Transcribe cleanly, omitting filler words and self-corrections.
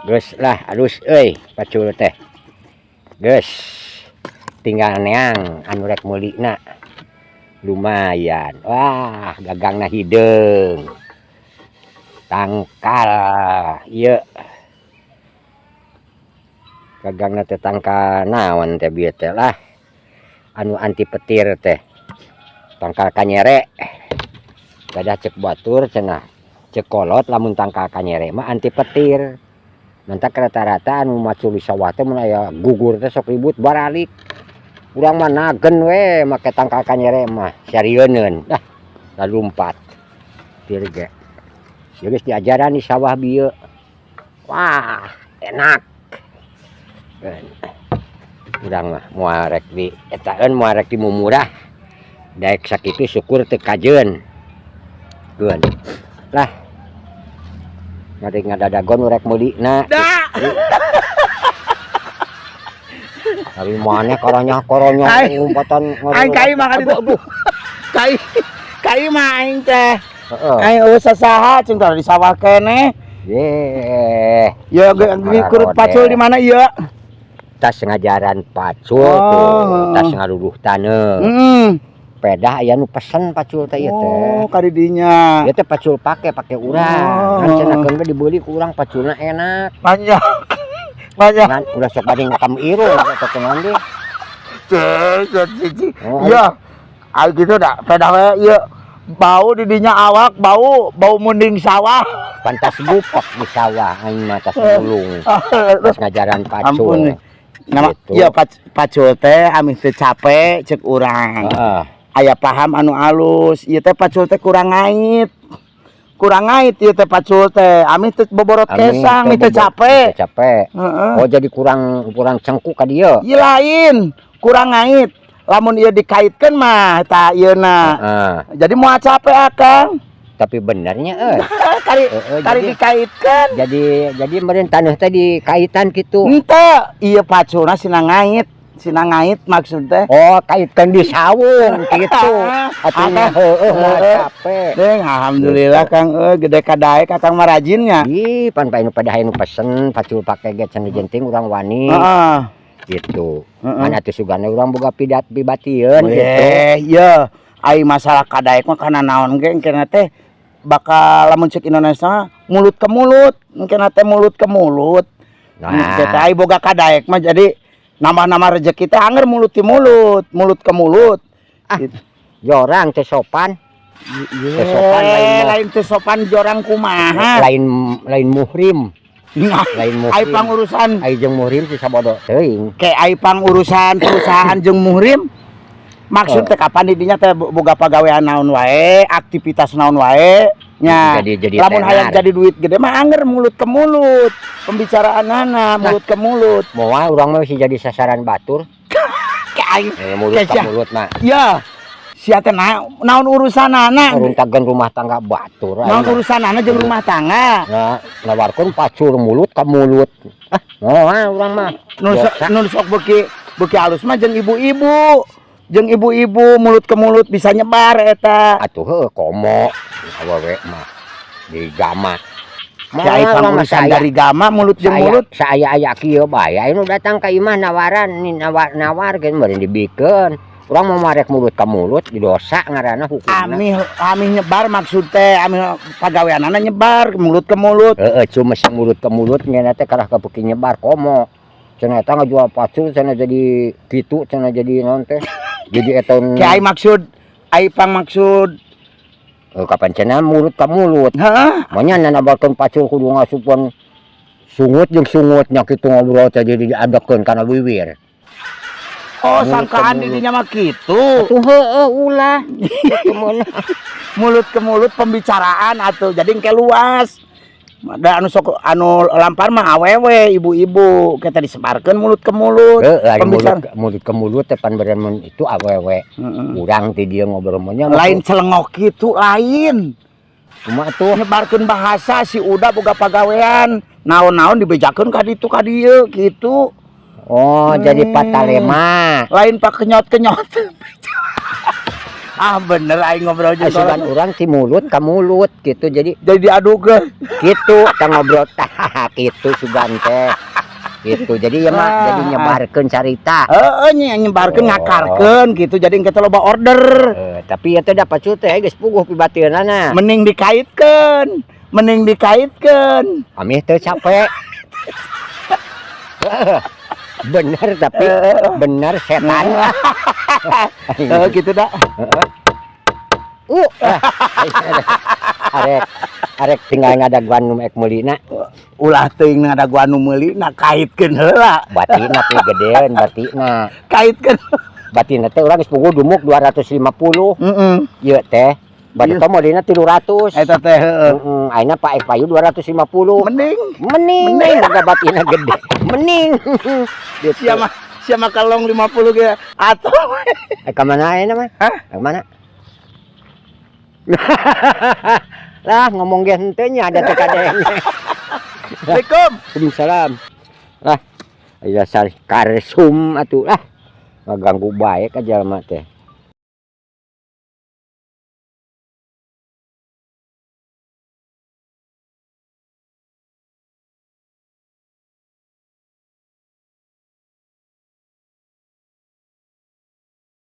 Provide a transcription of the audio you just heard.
Geus lah, alus euy pacul teh. Geus. Tinggal neang anu rek meulina. Lumayan. Wah, gagangna hideung. Tangkal ieu. Gagangna teh tangkal naon teh bieu teh lah. Anu anti petir teh. Tangkal kanyere. Gadah cek batur cenah. Cek kolot lamun tangkal kanyere mah anti petir. Mantak rata-rata anu macul di sawah teh mun aya gugur teh sok ribut baralik. Urang mah nagen we make tangkal kanyere mah sarieuneun. Dah lalumpat. Petir ge. Ya geus diajaran di sawah bieu. Wah, enak. Urang mah moal rek di etaeun, moal rek dimumurah. Daek sakitu syukur teu kajeun. Keun. Lah. Bari ngadadagon nu rek meulina. Dah. Ari maneh karanyah-karanyah ngumpatan. Aing kai mah ka ditu. Aduh, aduh. Kai kai mah aing teh. Heeh. Aing euweuh sasaha cing teh di sawah keneh. Ye. Ya kurut pacul di mana ieu? Tas ngajaran pacul Oh. tuh, tas ngaruduh taneuh. Pedah aya nu pesen pacul teh ieu teh. Oh, ka didinya. Ieu teh pacul pake urang. Oh. Kan cenah keun we dibeuli ku urang paculna enak. Banyak. Banyak. Ngan ulah sok bade ngakam irung eta teh naon deui. Cek, cek, cek, cek. Oh. Iya. Ayo gitu dah, pedah we ieu. Bau di dinya awak, bau, bau munding sawah. Pantas bupek di sawah aing mah tas mulung. Tas ngajaran pacul. Ampun. Nama Gitu. iya pacul teh amih teu capek cek urang. Heeh. Aya paham anu alus, ieu teh pacul teh kurang ngait. Kurang ngait ieu teh pacul teh, amih teu boborot kesang, amih teu capek. Teu capek. Heeh. Oh, jadi kurang kurang cengkuk ka dieu. Ieu lain, kurang ngait. Lamun ieu dikaitkeun mah tah ieuna. Heeh. Jadi moal capek akang. Tapi benernya euy. Kari Heeh, kari jadi dikaitkeun. Jadi meureun taneuh teh dikaitan kitu. Henteu, ieu paculna sina ngait, sina ngait maksud teh. Oh, kaitkeun di sawung kitu. Atuh heueuh moal capek. Deng, alhamdulillah Kang euy gede kadaek akang mah rajinnya. Ih, pan pae nu pada nu pesen pacul pake ge cenah jenting urang wani gitu. Kan atuh sugana urang boga pidat pibatieun gitu. Eh, iya, ai masalah kadaek mah kana naon ge engkena teh bakal lamun cek Indonesia mulut ke mulut, engkena teh mulut ke mulut. Nah, Teh ai boga kadaek mah jadi nambah-nambah rezeki teh anger mulut di mulut, mulut ke mulut. Ah. Gitu. Jorang teh sopan. Teu sopan lain mah. Lain teu sopan jorang kumaha. Lain lain muhrim, Nah, lain ai muhrim. Pangurusan Ai jeung muhrim sih sabodo teuing. Ke ai pangurusan perusahaan jeung muhrim maksud teh kapan di dinya teh boga pagawean naon wae, aktivitas naon wae nya. Jadi Lamun tenar. Hayang jadi duit gede mah anger mulut ke mulut. Pembicaraan anak mulut ke mulut. Moal urang mah bisa jadi sasaran batur. Ke aing Eh, mulut ke Kesya. Mulut mah. Ya. Sia teh naon urusanana? Runtakeun rumah tangga batur aing Naon mah. Urusanana jeung rumah tangga? Nah, nawarkeun pacul mulut ke mulut. Ah, moal urang mah. Nu sok, Dosa. Nu sok beuki beuki halus mah jeung ibu-ibu. Jeung ibu-ibu mulut ke mulut bisa nyebar eta. Atuh heueuh komo awewe mah di gama. Ya ai Moal urang mah pangurusan saya. Dari gama mulut jeung mulut. Saya kieu bae anu datang ka imah nawaran nih nawar nawar geus meureun dibikeun. Urang mau marek mulut ka mulut di dosa ngaranna hukumna. Amih amih nyebar maksud teh amih pagaweanana nyebar mulut ke mulut. Heeh, cuma sing mulut ke mulut ngeuna teh kalah kabeuki nyebar komo. Cenah eta ngajual pacul cenah jadi kitu cenah jadi naon teh. Jadi eta Ke ai maksud ai pang maksud Kapan cenah mulut ka mulut. Heeh. Manya nawarkeun pacul kudu ngasupkeun sungut jeung sungutnya kitu ngobrol teh jadi diadekeun kana wiwir. Oh, Mulut ke sangkaan mulut. Di dinya mah kitu. Atuh heueuh ulah. Kitu meunang. Mulut ke mulut pembicaraan atuh jadi engke luas. Da anu sok anu lampar mah awewe ibu-ibu kita disebarkeun mulut ke mulut. Heeh, ari mulut Pembicaraan. Mulut ke mulut teh pan beureun mun itu awewe. Heeh. Urang ti dieu ngobrol mah nya. Lain celengok kitu lain. Kumaha tuh? Nyebarkeun bahasa si udah boga pagawean naon-naon dibejakeun ka ditu ka dieu kitu. Oh, jadi patalema. Lain pak kenyot-kenyot. Ah, bener aing ngobrol jeung Asupan kolot. Urang ti mulut ka mulut gitu, jadi Jadi diadukeun. Gitu tah, ngobrol tah gitu sugan teh gitu. Jadi ya mah Ah. jadi nyebarkeun carita. Heeh nya, nyebarkeun, Oh. ngakarkeun gitu, jadi kita loba order. Eh, tapi ya teh dapat teh geus puguh pibateunana. Mending dikaitkeun, mending dikaitkeun. Amih teu capek. Bener, tapi bener setan. Heeh, gitu dah. Ah, arek arek tinggal ngadaguan nu ek meulina. Ulah teuing ngadaguan nu meuli na, kaitkeun heula. Batina pigedeun batina. Kaitkeun. Batina teh urang geus puguh dumuk 250. Ieu teh batu teh meulina 300. Eta teh heeh. Heeh, ayeuna Pak Ek payu 250. Mending. Mending Mending. Boga batina gede. Mending. Gitu. Sia mah, sia mah kalong 50 ge atau Eh, ka mana ayeuna mah? Hah? Ka mana? Lah, ngomong ge henteu nya, ada teh kadenge. Assalamualaikum. Waalaikumsalam. Lah, aya sar karsum atuh lah. Ngaganggu bae ka jalma teh.